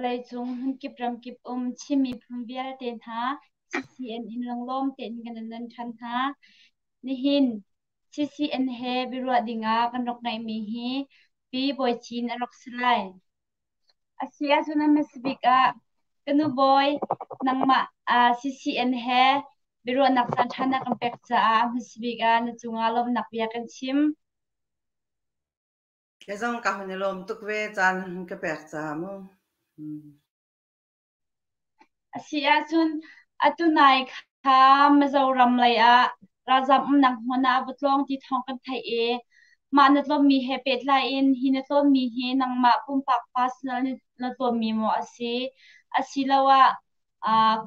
Vawleicung hmunkip ramkip um Chin miphun vialte hna CCN in lunglawm tein kan in don ṭhan hna. Nihin CCN he biaruah dingah kan rak ngeihmi hi Pi Bawi Cin a rak si lai. A si ahcun a hmasa bik ah ka nu Bawi, nangmah CCN he biaruahnak caanṭha na kan pek caah a hmasa bik ah na cungah lawmhnak bia kan chim. Kei zong ka hun i lawm tuk ve caan ka pek caah mu. A si ahcun atu nai kha Mizoram lei ah ralzam umnak hmun ah va tlawng ti thawng kan theih i mah na tlawmmi he pehtlai in hi na tlawnmi hi nangmah pumpak personal na tlawnmi maw a si, asiloah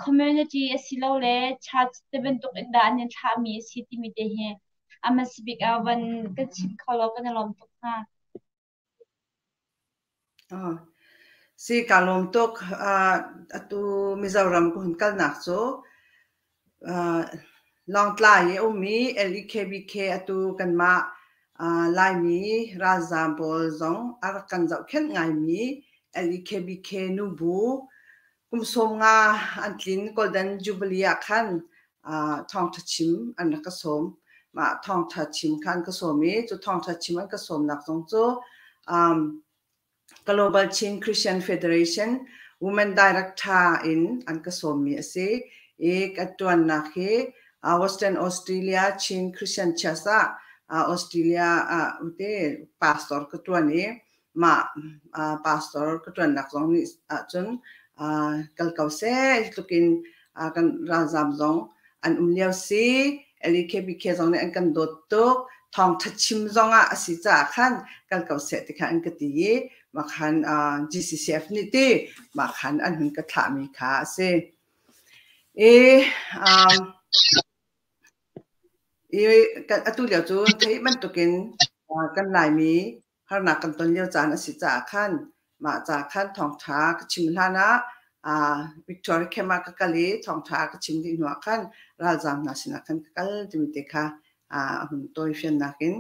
community asilole church ti bantuk in dah an in thlahmi a si timi te hi a hmasa bik ah van kan chim kho law kan i lawm tuk hnga. Si kaa lawm tuk. Atu Mizoram ka hun kalnak cu Lawngtlai i a ummi LEKBK atu kanmah Laimi ralzaam pawl zong a rak kan zohkhenh ngaimi LEKBK nubu kum 15 an tlin Golden Jubilee ah khan thawngṭha chim an rak ka sawm. Mah thawngṭha chim kha an ka sawm i cu thawngṭha chim an ka sawmnak zong cu Global Chin Christian Federation Women Director in an ka sawmmi a si i ka ṭuannak hi Western Australia Chin Christian Church ah Australia ah te pastor ka ṭuan i mah pastor ka ṭuannak zong nih ahcun kal ko seh tluk in kan ralzaam zong an um lio si. LEKBK zong nih an kan dawt tuk. Thawngṭha chim zong ah a si caah khan kal ko seh ti kha an ka ti i mah khan GCCF nih ti mah khan an hun ka thlahmi kha a si. I i atu lio cu theih bantukin kan Laimi harnak kan ton lio caan a si caah khan mah ca khan thawngṭha ka chim hlan ah Victoria Camp ah ka kal i thawngṭha ka chim dih hnuah khan ralzaam hna sinah khan ka kal timi te kha a hun tawifiannak in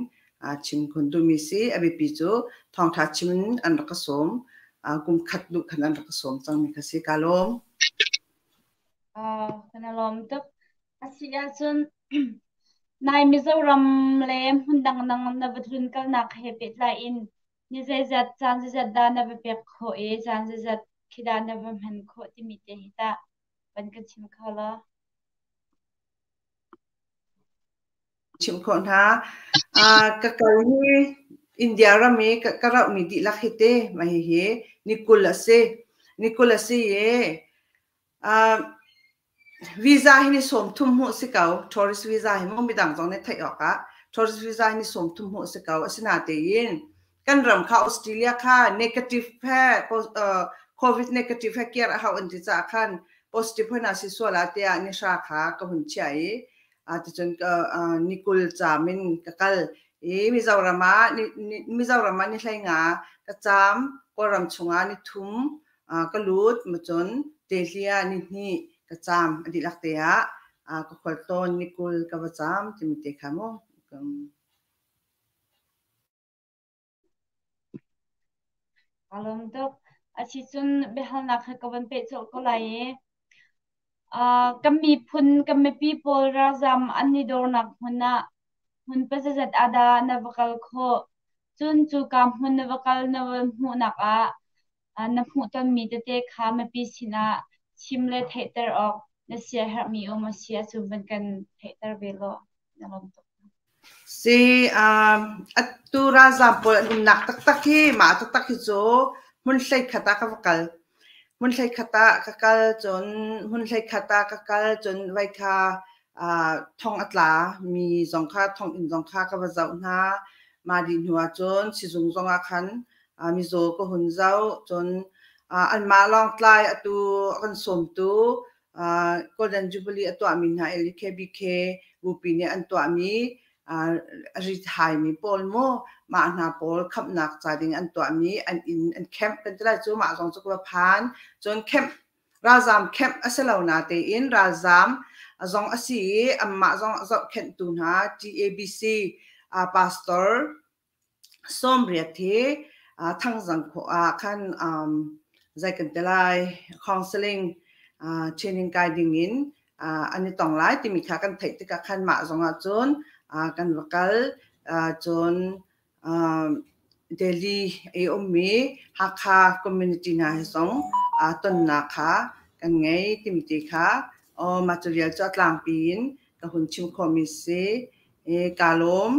chim khun duhmi si. A biapi cu thawngṭha chim in an rak ka sawm. Kum khat duh khan an rak ka sawm cangmi kha si. Kaa lawm. Kan i lawm tuk. A si ahcun nai Mizoram le hmun dangdang na va tlunkalnak he pehtlai in ni zeizat caan zeizat dah na va pek khawh i caan zeizat khi dah na va hman khawh timi te hi tah van kan chim kho law. Chim khawh hna. Ka kal hi India ram i ka rauhmi dihlak hi te mah hihi ni 20 a si. Ni 20 a si i Visa hi ni 30 hmuh si ko. Tourist visa hi mu midang zong nih theih awk ah tourist visa hi ni 30 hmuh si ko. Asinatein kan ram kha Australia kha negative he COVID negative he kiar a hau an ti caah khan positive hoi na si sual ah tiah ni hra kha ka hun chiah i ticun ni 20 caam in ka kal i Mizoram ah Mizoram ah ni 15 ka caam. Kawlram chungah ni thum ka lut macun Delhi ah ni hnih ka caam. A dihlak te ah ka khualtlawn ni 20 ka va caam timi te kha mu. Aa lawm tuk. Asicun biahalnak he ka van peh colh ko lai i kan miphun kan mipi pawl ralzam an i dornak hmun ah hmun pazazat ah dah na va kal khawh? Cun cuka hmun na va kal na va hmuhnak ah na hmuhtonmi tete kha mipi sinah chim le theihter awk na siaherhmi um a si ahcun van kan theihter ve law na lawm tuk. Si, atu ralzaam pawl an umnak taktak hi mah taktak hi cu hmun 11 ah ka va kal. Hmun 11 ah ka kal cun hmun 11 ah ka kal cun vai kha thong a tla mi zong kha thonginn zong kha ka va zoh hna. Mah dih hnu ah cun sizung zong ah khan mizaw ka hun zoh. Cun anmah Lawngtlai atu a kan sawmtu Golden Jubilee a tuahmi hna LKBK bupi nih an tuahmi rithaimi pawl mu mah hna pawl khamhnak ca ding an tuahmi an inn an camp kan ti lai cu mah zong cu ka va phan. Cun camp ralzaam camp a si lo natein ralzaam zong a si i anmah zong a zohkhenhtu hna TABC pastor 80 hi Thangzang khua ah khan. Zei kan ti lai counseling training kai ding in an i tong lai timi kha kan theih tikah khan mah zong ah cun kan va kal. Cun Delhi i ummi Hakha community hna he zong tonnak kha kan ngei timi ti kha mah cu vial cu a tlangpi in ka hun chim khawhmi si. Kaa lawm.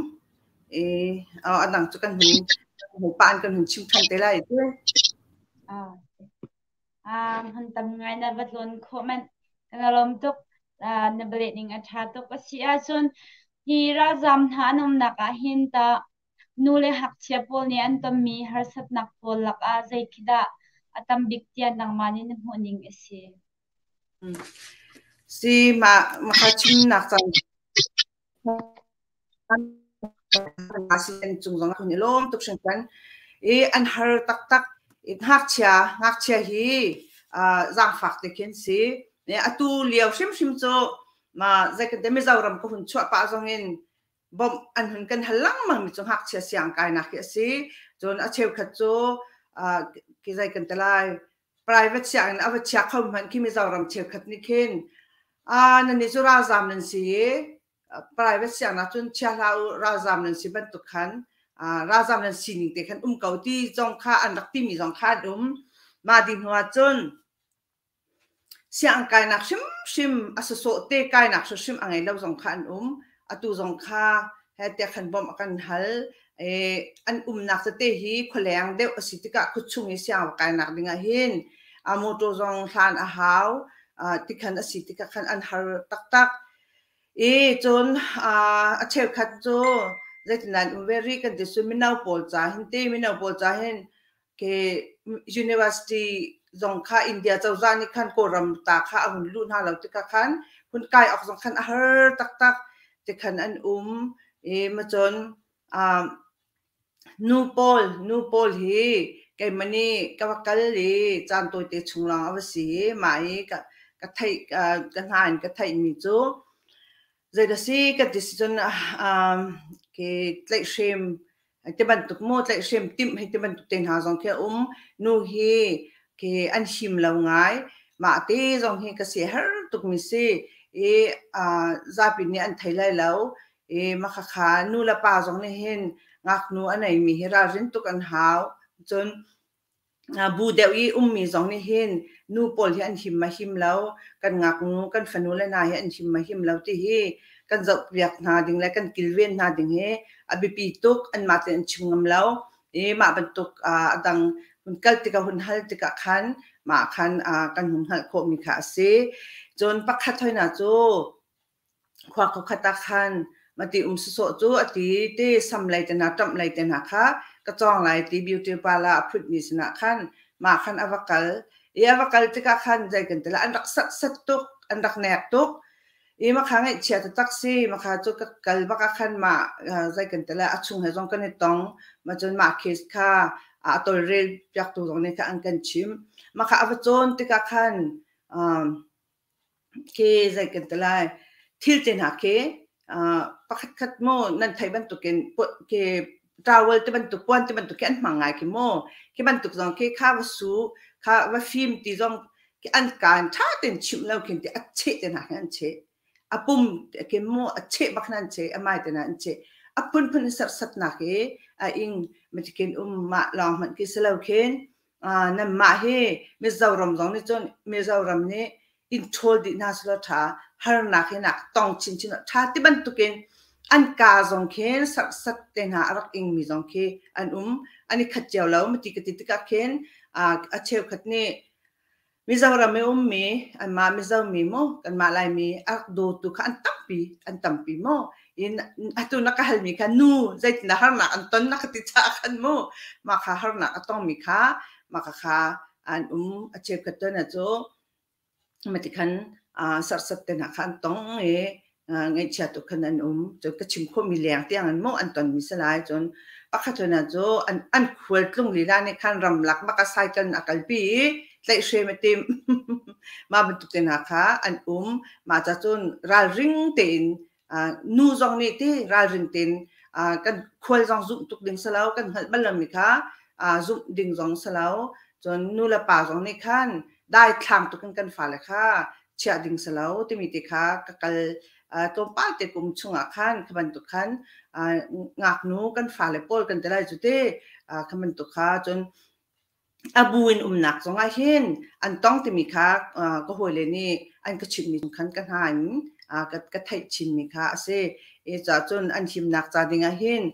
A dang cu kan hun pah in kan hun chim ṭhan te lai ti. Hmun tam ngai na va tlawn khawh manh. Kan i lawm tuk. Na bialeh ning a ṭha tuk. A si ahcun hi ralzaam hna an umnak ah hin tah nu le ngakchia pawl nih an tonmi harsatnak pawl lakah zei khi dah a tam bik tiah nangmah nih na hmuh ning a si? Si, mah mah chimnak caan cung zong ah i lawm tuk hringhran i an har taktak. Ngakchia ngakchia hi zaangfak te khin si. Atu lio hrimhrim cu ma zei kan ti Mizoram ka hun chuah pah zong in bawmh an hun kan hal lengmang mi cu ngakchia siang kainak hi a si. Cun a cheukhat cu ki zei kan ti lai private sianginn a va chia kho hmanh khi Mizoram cheukhat nih khin nan nih cu ralzaam nan si i private sianginn cun chia hlah u, ralzaam nan si bantuk khan, ralzaam nan sining te khan um ko ti zong kha an rak timi zong kha an um. Mah dih hnu ah cun sianginn kainak hrimhrim a sawsawh te kainak hrimhrim a ngei lo zong kha an um. Atu zong kha he tiah khan bawmh a kan hal. An umnak tete hi khualeng deuh a si tikah khuachung i siang va kainak ding ah hin a motor zong hlan a hau tikhan a si tikah khan an har taktak. I cun a cheukhat cu zeitin an um ve rih kan ti cun mino pawl ca hin ti mino pawl ca hin ke university zong kha India cozah nih khan Kawlram ta kha a hun luh hna lo tikah khan hun kai awk zong khan a har taktak tikhan an um i macun nu pawl hi keimah nih ka va kal i caan tawite chung lawng a va si i mah i ka theih ka hna in ka theihmi cu zeidah si ka ti si cun tlaihhrem ti bantuk maw tlaihhrem timh hei ti bantuk te hna zong khi a um. Nu hi khi an him lo ngai. Mah te zong hi ka siaherh tukmi si i zapi nih an thei lai lo. I makhakha nu le pa zong nih hin ngaknu a neimi hi ralrin tuk an hau. Cun bu deuh i ummi zong nih hin nu pawl hi an him ma him lo, kan ngaknu, kan fanu le hna hi an him ma him lo ti hi kan zohpiak hna ding le kan kilven hna ding hi a biapi tuk. Anmah tein an chim ngam lo. I mah bantuk a dang hun kal tikah hun hal tikah khan mah khan kan hun hngalh khawhmi kha a si. Cun pakhat hoi hna cu Khua khuakhat ah khan mati um sawsawh cu a ti te sam lei te hna ṭamh lei te hna kha ka cawng lai ti beauty parlour a phutmi sinah khan mah khan a va kal i a va kal tikah khan zei kan ti lai an rak serhsat tuk, an rak nek tuk i makha ngaihchia taktak si. Makha cu ka kal bak ah khan mah zei kan ti lai a chung he zong kan i tong ma cun mah case kha a tawlrel piaktu zong nih kha an kan chimh. Makha a va cawn tikah khan Khi zei kan ti lai thil te hna khi pakhat khat maw nan theih bantukin khi towel ti bantuk puan ti bantuk khi an hmang ngai khi maw khi bantuk zong khi kha va su kha va fim ti zong khi an kaan ṭha tein chimh lo khin ti a cheh te hna khi an cheh a pum khi mu a cheh bak hna an cheh a mai te hna an cheh a phunphun serhsatnak i a ing matikin um mah lawng hmanh khi si lo khin Nanmah hi Mizoram zong nih cun Mizoram nih in ṭhawl dih hna selaw ṭha, harnak hi nak tong chinchin ah ṭha ti bantukin an kaa zong khin serhsat te hna a rak ingmi zong khi an um. An i khat cio lo mati ka ti tikah khin a cheukhat nih Mizoram i ummi anmah Mizo mi maw kanmah Laimi a rak dawtu kha an tampi an tampi maw in atu na ka halmi kha nu zeitindah harnak an ton na ka ti caah khan mu mah kha harnak a tongmi kha mah kha an um. A cheukhat tuan ah cu mati khan serhsat te hna kha an tong i ngaihchia tuk khan an um. Cun ka chim khawhmi leng tiang in maw an tonmi si lai. Cun pakhat hna cu an khual tlung lila nih khan ramlak bak ah cycle in a kalpi i tlaihhrem a timh. Mah bantuk te hna kha an um. Mah ca cun ralring tein nu zong nih ti ralring tein kan khual zong zumh tuk ding si lo, kan hngalh bal lomi kha zumh ding zong si lo. Cun nu le pa zong nih khan daithlang tuk in kan fale kha chiah ding si lo timi te kha ka kal tlawmpal te kum chungah khan kha bantuk khan ngaknu kan fale pawl kan ti lai cu te kha bantuk kha cun a bu in umnak zongah hin an tong timi kha ka hawile nih an ka chimhmi khan ka hna in ka theih chinmi kha a si. I caah cun an himnak ca ding ah hin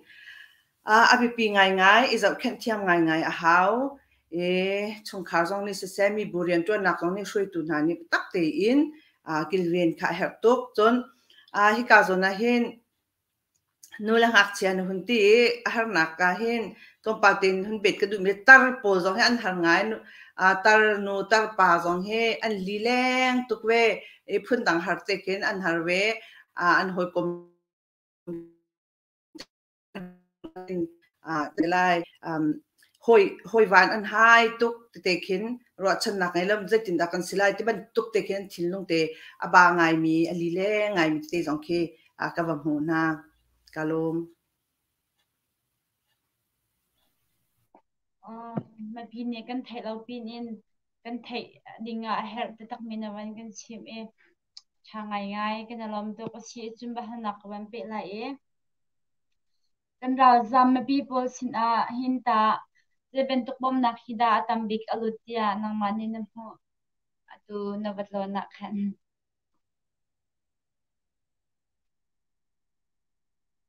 a biapi ngaingai, i zohkhenh thiam ngaingai a hau. I chungkhar zong nih siseh, mibu rianṭuannak zong nih hruaitu hna nih biatak tein kilven kha a herh tuk. Cun hika zawn ah hin nu le ngakchia na hun ti i a harnak ah hin tlawmpal tein hun bet ka duhmi tar pawl zong hi an har ngai. Tar nu tar pa zong hi an lileng tuk ve i phundang har te khin an har ve. An hawikom te lai. Hawi hawivan an hai tuk tete khin ruahchannak ngei lo zeitindah kan si lai ti bantuk te khin thinlung te a ba ngaimi a lileng ngaimi tete zong khi ka va hmuh hna. Ka lawm. Mipi nih kan theih lo pin in kan theih ding ah a herh taktak mi na van kan chimh i ṭha ngaingai kan i lawm tuk. A si cun biahalnak ka van peh lai i kan ralzaam mipi pawl sinah hin tah zei bantuk bawmhnak hi dah a tam bik a lut tiah nangmah nih na hmuh atu na va tlawn ah khan?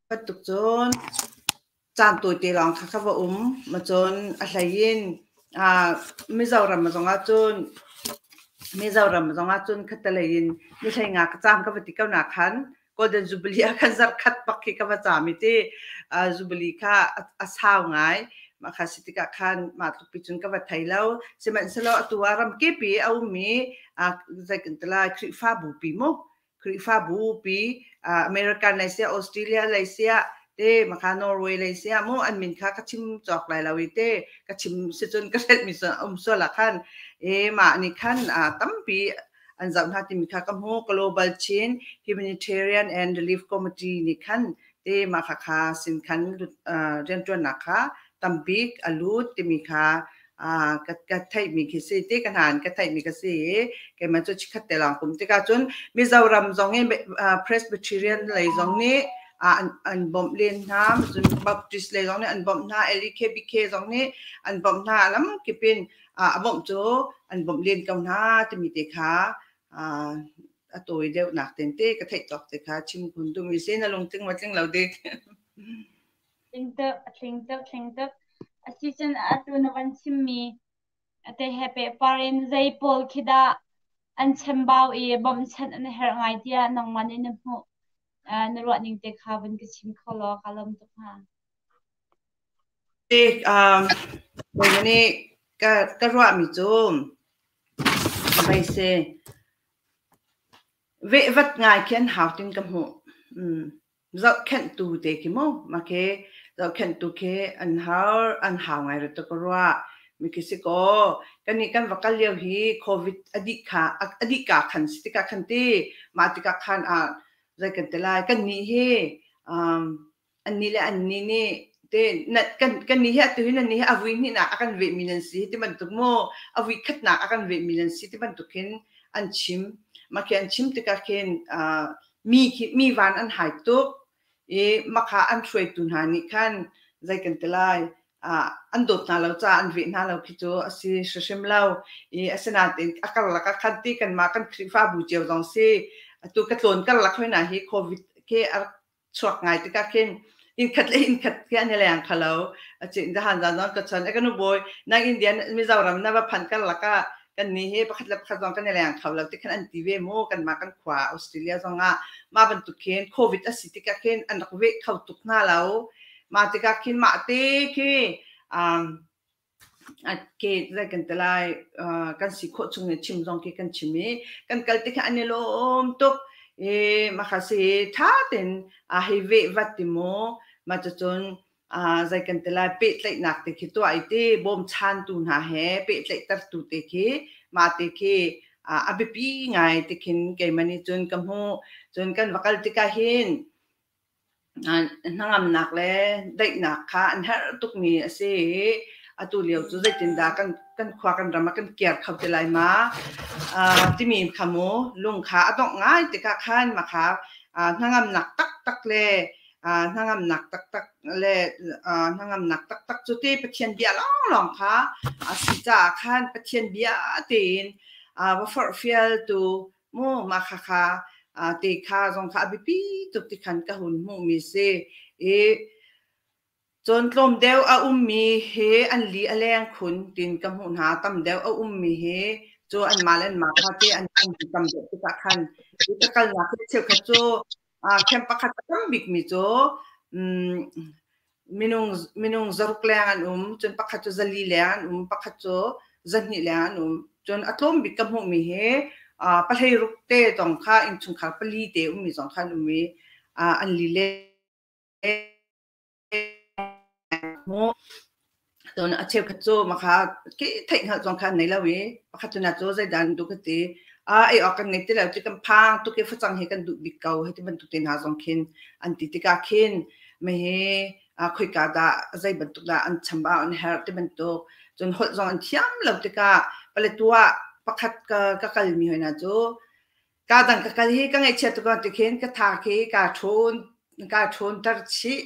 Bantuk cun caan tawite lawng kha ka va um. Cun a hlei in Mizoram zong ah cun Mizoram zong ah cun khattelei in ni hlei nga ka caam ka va ti ko na khan Golden Jubilee ah khan zarhkhat bak khi ka va caam i ti Jubilee kha a sau ngai. Mah kha si tikah khan mah tluk pi cun ka va thei lo. Sihmanhsehlaw atu ah ramkip i a ummi zei kan ti lai Khrihfabu pi mu Khrihfabu pi American lei siah Australia lei siah te maka Norway lei siah mu an min kha ka chim cawk lai lo i te ka chim si cun ka hrelh mi um sual ah khan e mah nih khan tampi an zoh hna timi kha ka hmu. Global Chin Humanitarian and Relief Committee nih khan te mah kha kha sin khan rianṭuannak kha tambik a lut timi kha ka theihmi khi si ti ka hnan ka theihmi ka si i keimah cu chikkhat te lawng kum tikah cun Mizoram zong i Presbyterian lei zong nih an bawmh len hna, cun Baptist lei zong nih an bawmh hna, LEKBK zong nih an bawmh hna. Lamkip in a bawmh cu an bawmh len ko hna timi te kha a tawi deuhnak ten te ka theih tawk te kha chim kun duhmi si. Na lungtling ma tling lo dik? Tling tuk, a tling tuk, tling tuk. Asicun atu na van chimmi te he pehpar in zei pawl khi dah an chambau i bawmhchanh an herh ngai tiah nangmah nih na hmuh? Na ruah ning te kha van ka chim kho law ka lawm tuk hnga. Nih ka ruahmi cu mei si vehvat ngai khi an hau tin ka hmuh. Zohkhenhtu te khi mu mah khi zohkhenhtu khi an har an hau ngai rua ka ruah. Mi khi si kaw kannih kan va kal lio hi COVID a dih kha a dih ka khan si tikah khan ti mah tikah khan ah zei kan ti lai kannih hi annih le annih nih te na kan kannih hi atu hi nannih hi a vui hnihnak a kan vehmi nan si ti bantuk mu a vui khatnak a kan vehmi nan si ti bantuk khin an chim. Mah khi an chim tikah khin mi khi mi van an hai tuk i makha an hruaitu hna nih khan zei kan ti lai an dawt hna lo caah an veh hna lo khi cu a si hrimhrim lo i asinain a karlak ah khan ti kanmah kan Khrihfabu cio zong si atu ka tlawn karlak hoi hna hi COVID khi a rak chuak ngai tikah khin innkhat le innkhat khi an i leng kho lo. Zahan zan zong ka chon. Ka nu bawi nang India Mizoram na va phanh karlak ah kan nih hi pakhat le pakhat zong kan i leng kho lo ti khan an ti ve mu. Kanmah kan khua Australia zong ah mah bantuk khin COVID a si tikah khin an rak veh kho tuk hna lo. Mah tikah khin mah te khi ke zei kan ti lai kan si khawh chung in chim zong khi kan chim i kan kal tikah an i lawm tuk i mah si ṭha tein hei veh vat ti mu. Mah cucun zei kan ti lai pehtlaihnak te khi tuah i ti bawmchantu hna he pehtlaihtertu te khi mah te khi a biapi ngai ti khin keimah nih cun ka hmuh. Cun kan va kal tikah hin hnangamnak le daihnak kha an herh tukmi a si i. Atu lio cu zeitindah kan kan khua kan ram ah kan kiar kho te lai ma timi kha mu lung kha a dongh ngai tikah khan mah kha hnangamnak taktak le hnangamnak taktak le hnangamnak taktak cu te Pathian bia lawnglawng kha a si caah khan Pathian bia tein va forhfialtu mu mah kha kha te kha zong kha a biapi tuk ti khan ka hun hmuhmi si i Cun tlawm deuh a ummi hi an li a leng khun tiin ka hmuh hna. Tam deuh a ummi hi cu anmah le anmah kha te an um tam deuh tikah khan hi ka kalnak hi cheukhat cu camp pakhat a tam bikmi cu minung minung zaruk leng an um, cun pakhat cu 400 leng an um, pakhat cu 200 leng an um. Cun a tlawm bik ka hmuhmi hi 16 te zong kha innchungkhar pali te ummi zong kha an um i an li leng. Cun a cheukhat cu makha khi theihhngalh zong kha an nei lo i pakhat cu na cu zeidah an duh ka ti. Ah ei awk kan ngei ti lo ti kan phang tuk i facang hi kan duh bik ko hei ti bantuk te hna zong khin an ti tikah khin mei khoika dah zei bantuk dah an chambau an herh ti bantuk cun holh zong an thiam lo tikah Paletwa pakhat ka ka kalmi hoi hna cu Ka dang ka kal hi ka ngaihchiat tuk ti khin ka tha khi kaa ṭhawn kaa ṭhawnter chih.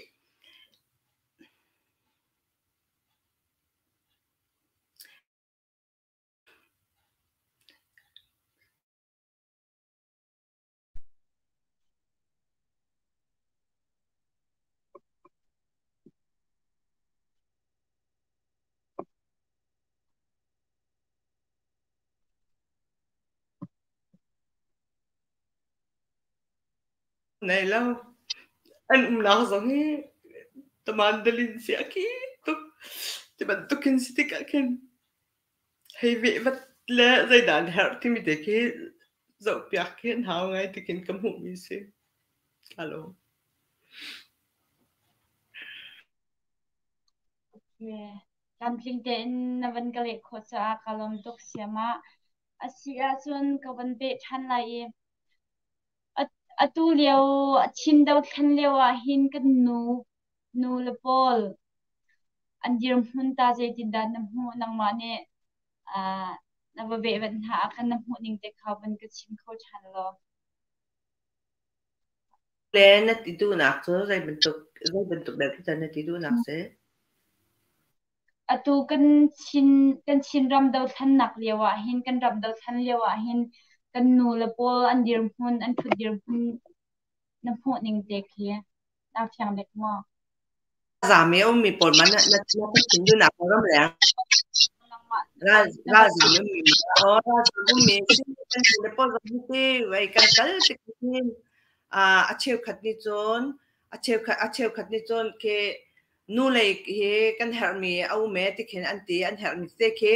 Nei lo. An umnak zong hi Tamandalin si a ki tuk. Ti bantukin si tikah khin hei veh vat le zeidah an herh timi te khi zohpiak khi an hau ngai ti khin ka hmuhmi si. Ka lawm. Okay. Tlamtling tein na van ka leh khawh caah ka lawm tuk siamah. A si ahcun ka van peh ṭhan lai i atu lio Chin dothlen lio ah hin kan nu nu le pawl an dirhmun ta zeitindah na hmuh nangmah nih na va vehvat hna ah khan na hmuh ning te kha van ka chim kho ṭhan law. Le na ti duhnak cu zei bantuk zei bantuk deuh khi na ti duhnak si? Atu kan Chin kan Chinram dothlennak lio ah hin kan ram dothlen lio ah hin kan nu le pawl an dirhmun an ṭhut dirhmun na hmuh ning te khi naa fiang dek maw? Zaam i a ummi pawl ma na na na ka chim duhnak ram leng ral ralzam ummi ma aw ralzam ummi si kan nu le pawl zong hi ti vei kan kal tik hin a cheukhat nih cun a cheukhat nih cun khi nu lei hi kan herhmi a um e ti khin an ti an herhmi te khi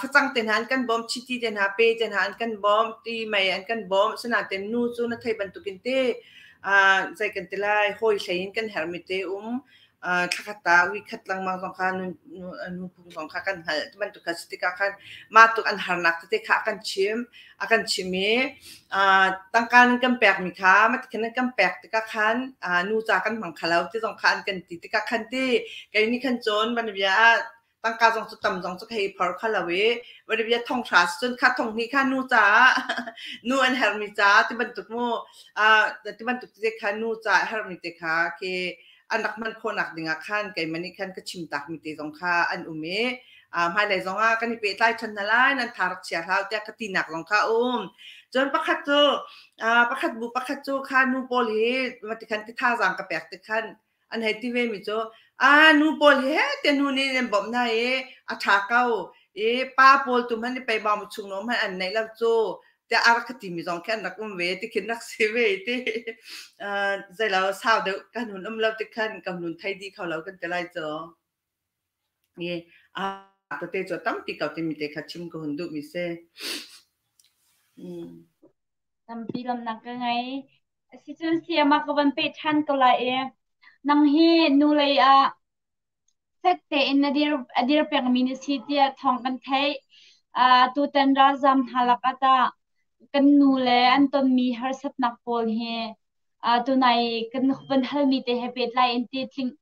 facang te hna an kan bawm chiti te hna pe te hna an kan bawm ti mei an kan bawm sinain nu cu na thei bantukin te zei kan ti lai hawi hlei in kan herhmi te um thlakhat ta wi khat lengmang zong kha nu phung zong kha kan hngalh ti bantuk kha si tikah khan mah tuk an harnak tete kha a kan chim a kan chim i tangka nan kan pekmi kha matikhin nan kan pek tikah khan nu ca kan hmang kha lo ti zong kha an kan ti tikah khan ti kei nih khan cun banbia ah tangka zong cu tam zong cu ka hei phor kha lo i banbia thong hra cun kha thong hnih kha nu caah nu an hermi ca ti bantuk mu ti bantuk te kha nu ca hermi te kha khi an rak hman khawhnak dingah khan keimah nih khan ka chim takmi te zong kha an um i hmailei zong ah kan i pehtlai ṭhan hna lai nan tha rak chia hlah tiah ka tinak zong kha um. Cun pakhat cu pakhat bu pakhat cu kha nu pawl hi ti khan ti thazaang ka pek ti khan an hei ti ve mi cu a nu pawl hi he te nu nih nan bawmh hna i a ṭha ko i pa pawl tu hmanh i pei bawm chung no hmanh an neih lo cu tiah a rak ka timi zong khi an rak um ve ti khin rak si ve ti zeilo sau deuh kan hun um lo ti khan kan hun thei dih kho lo kan ti lai cu i a tete cu tampi ko timi te kha chim ka hun duh mi si. Tampi lawmhnak ka ngei. Asicun siama ka van peh ṭhan ko lai i nang hi nu lei ah Fek tein a dir pengmi na si tiah thawng kan theih. Tutan ralzaam hna lakah tah kan nu le an tonmi harsatnak pawl hi tunai kan van halmi te he pehtlai in ti tling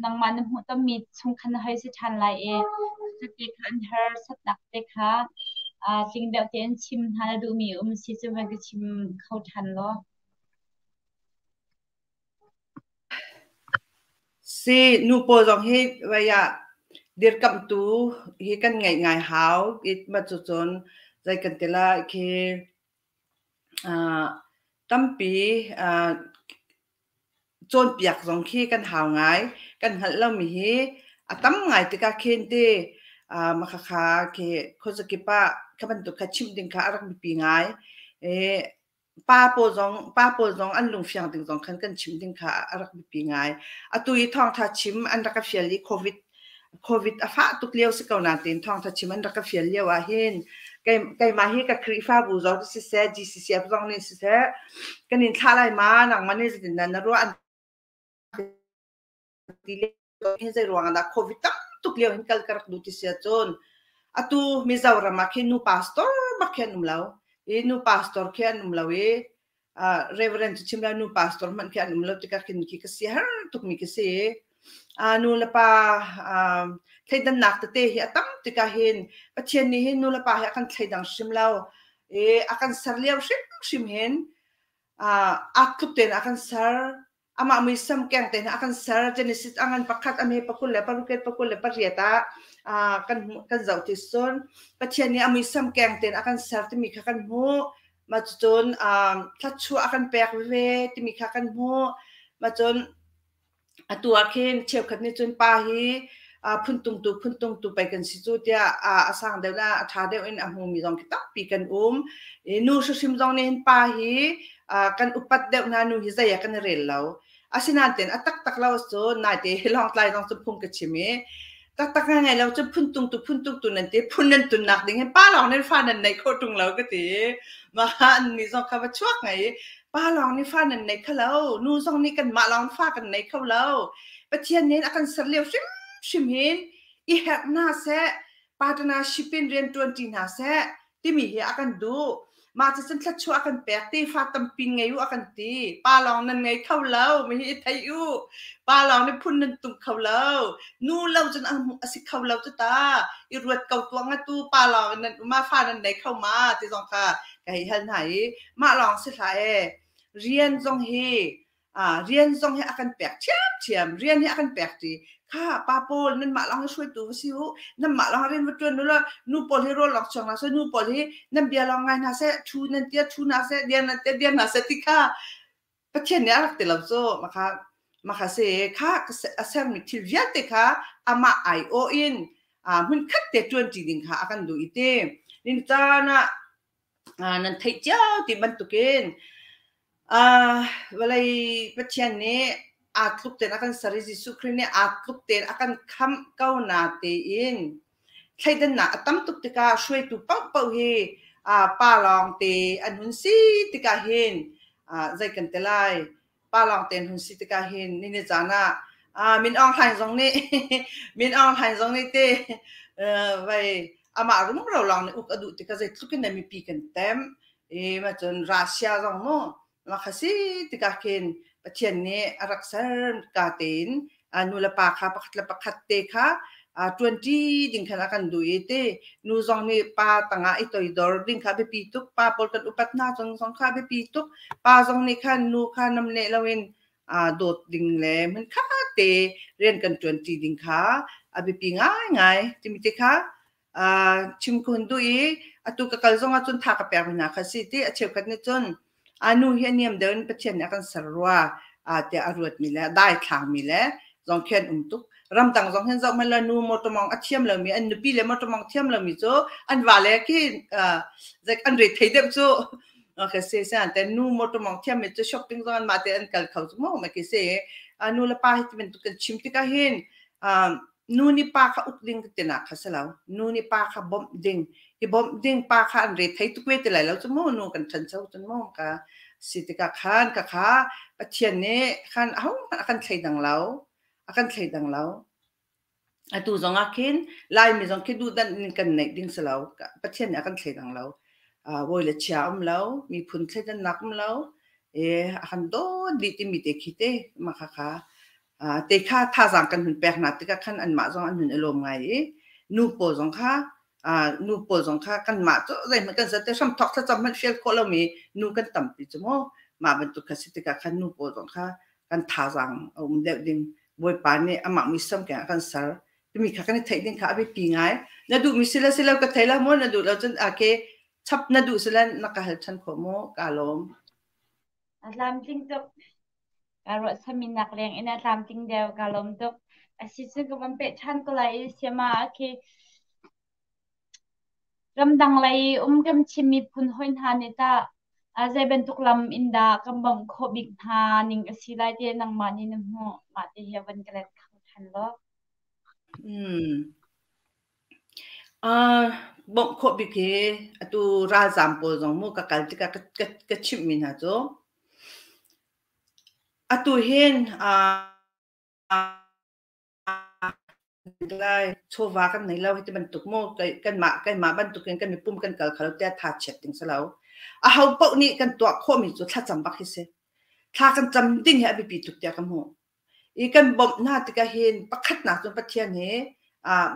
Nangmah na hmuhtonmi chung khan na hoi si ṭhan lai i cuti kha an harsatnak te kha tling deuh tein chim hna na duhmi um si cu van ka chim kho ṭhan law. Si nu pawl zong hi vei ah dirkamhtu hi kan ngeih ngai hau. It ma cucun zei kan ti lai khi tampi cawnpiak zong khi kan hau ngai. Kan hngalh lomi hi a tam ngai tikah khin ti makhakha khi khuazakip ah kha bantuk kha chimh ding kha a rak biapi ngai. I pa pawl zong an lungfiang ding zong khan kan chimh ding kha a rak biapi ngai. Atu i thawngtha chim an rak ka fial i COVID a fah tuk lio si ko nain thawngtha chim an rak ka fial lio ah hin keimah hi ka Khrihfabu zong siseh GCCF zong nih siseh kan in thlah lai ma nangmah nih zeitindah na ruah an ti lio hin zei ruang ah dah COVID tam tuk lio hin kal ka rak duh ti si ahcun atu Mizoram ah khin nu pastor bak khi an um lo i nu pastor khi an um lo i Reverend cu chim lo nu pastor hmanh khi an um lo tikah khin khi ka si har tukmi ka si. Nu le pa thleidannak tete hi a tam tikah hin Pathian nih hin nu le pa hi a kan thleidang hrim lo i a kan ser lio hrimhrim hin aa tluk tein a kan ser. Amah muisam keng te hna a kan ser. Genesis a ngan pakhat a hme pakul le paruk 28 ah kan kan zoh ti cun Pathian nih a muisam keng tein a kan ser timi kha kan hmuh. Mah cucun thluachuah a kan pek veve timi kha kan hmuh. Mah cun atu ah khin cheukhat nih cun pa hi phuntungtu phuntungtu pei kan si cu tiah a sang deuh le a ṭha deuh in a hmumi zong khi tampi kan um. Nu hrimhrim zong nih hin pa hi kan upat deuh hna nu hi zei ah kan i rel lo. Asinain a taktak lo cun naite hi Lawngtlai zong cu phung ka chim i taktak ngai lo cu phuntungtu phuntungtu nan ti phun nan tunnak ding hin pa lawng nih fa nan neih khawh ṭung lo ka ti. Mah an nih zong kha va chuak ngai i pa lawng nih fa nan nei kho lo nu zong nih kanmah lawng fa kan nei kho lo. Pathian nih a kan ser lio hrimhrim hin i herh hna seh partnership in rian ṭuanṭi hna seh timi hi a kan duh. Mah cucun thluachuah a kan pek ti fa tampi ngei u a kan ti. Pa lawng nan ngei kho lo, mi hi i thei u. Pa lawng nih phun nan tung kho lo. Nu lo cun a si kho lo cu ta. I ruat ko tuah nga tu pa lawng nan um ah fa nan nei kho ma ti zong kha ka hei hal hna i mah lawng si hlah e. Rian zong hi rian zong hi a kan pek ṭhiamṭhiam. Rian hi a kan pek ṭi. Kha pa pawl nanmah lawng hi hruaitu va si u. Nanmah lawng rian va ṭuan u law nu pawl hi rawl lawng chuang hna seh, nu pawl hi nan bia lawng ngai hna seh, ṭhu nan tia ṭhu hna seh, dir nan tia dir hna seh ti kha Pathian nih a rak ti lo cu. Maka maka si kha a sermi thil vialte kha amah aiawh in hmunkhat te ṭuanṭi ding kha a kan duh i ti. Nin caan ah nan theih cio ti bantukin vawlei Pathian nih aa tluk tein a kan ser i Jesuh Khrih nih aa tluk tein a kan khamh ko na tein thleidannak a tam tuk tikah hruaitu paohpaoh hi pa lawng te an hun si tikah hin zei kan ti lai pa lawng te an hun si tikah hin nini caan ah Min Aung Hlaing zong nih Min Aung Hlaing zong nih te vai amah rumro lawng nih uk a duh tikah zeitluk in mipi kan tem i ma cun Russia zong mu mah si tikah khin Pathian nih a rak ser ka tein nu le pa kha pakhat le pakhat te kha ṭuanṭi ding khan a kan duh i ti nu zong nih pa tangah i toidor ding kha biapi tuk pa pawl kan upat hna zong zong kha biapi tuk pa zong nih khan nu kha namneh loin dawt ding le hmunkhat te rian kan ṭuanṭi ding kha a biapi ngaingai timi te kha chim ka hun duh i atu ka kal zong ah cun tha ka pek mi hna kha si ti a cheukhat nih cun a nu hi a niam deuh in Pathian nih a kan ser rua tiah a ruat mi le a daithlang mi le zong khi an um tuk ramdang zong hin zoh hmanh la nu motor mong a thiam lomi an nupi le motor mong thiam lomi cu an va le khi an re thei deuh cu okay se se an te nu motor mong thiam mi cu shopping zong an mah te an kal kho cu mo ma ki se nu le pa hi ti bantuk kan chim tikah hin Nu nih pa kha uk ding tinak kha si lo. Nu nih pa kha bawmh ding. I bawmh ding pa kha an re thei tuk ve ti lai lo cu mu nu kan ṭhancho cun mu ka si tikah khan ka kha Pathian nih khan ahohmanh a kan thleidang lo. A kan thleidang lo. Atu zong ah khin Laimi zong khi duhdanh in kan neih ding si lo. Pathian nih a kan thleidang lo. Bawi le chia um lo, miphun thleidannak um lo. E a kan dawt dih timi te khi te mah kha kha. Te kha thazaang kan hun pek hna tikah khan anmah zong an hun i lawm ngai i nu pawl zong kha nu pawl zong kha kanmah cu zeihmanh kan ser te hramthawk thlacam hmanh fial khawh lomi nu kan tampi cu mu. Mah bantuk kha si tikah khan nu pawl zong kha kan thazaang a um deuh ding Bawipa nih amah muisam keng a kan ser timi kha kan i theih ding kha a biapi ngai. Na duhmi si le si lo ka thei lo maw na duh lo cun okay chap na duh si le na ka hal ṭhan khawh mu ka lawm. A tlamtling tuk. Ka ruahchanmi nak leng in a tlamtling deuh. Ka lawm tuk. A si cun ka van peh ṭhan ko lai i sayama khi ramdang lei um kan Chin miphun hawi hna nih tah zei bantuk lam in dah kan bawmh khawh bik hna ning a si lai tiah nangmah nih na hmuh? Mah ti hi van ka let kho ṭhan law. Bawmh khawh bik hi atu ralzaam pawl zong mu ka kal tikah ka chimhmi hna cu atu hin lai chawva kan nei lo hiti bantuk mu kanmah keimah bantukin kan mipum kan kal kho lo tiah tha chiat ding si lo. Aho paoh nih kan tuah khawhmi cu thlacam bak hi si. Thla kan cam ding hi a biapi tuk tiah ka hmuh. I kan bawmh hna tikah hin pakhatnak cun Pathian hi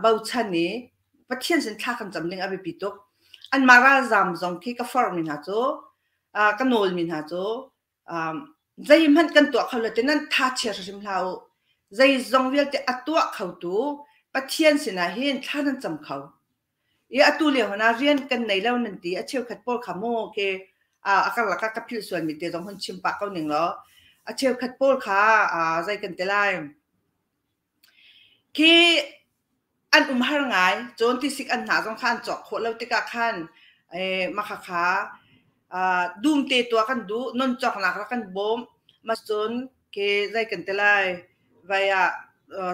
bochan i Pathian sin thla kan cam ding a biapi tuk. Anmah ralzaam zong khi ka forhmi hna cu ka nawlmi hna cu zeihmanh kan tuah kho lo ti nan tha chia hrim hlah u. Zeizong vialte a tuah khotu Pathian sinah hin thla nan cam kho. I atu lio hna rian kan nei lo nan ti a cheukhat pawl kha mu ke a karlak ah ka philh sualmi te zong hun chim pah ko ning law a cheukhat pawl kha zei kan ti lai khi an um har ngai cun tisik an hna zong kha an cawk khawh lo tikah khan mah kha dum te tuah kan duh non cawknak rak kan bawm ma cun ke zei kan ti lai vai ah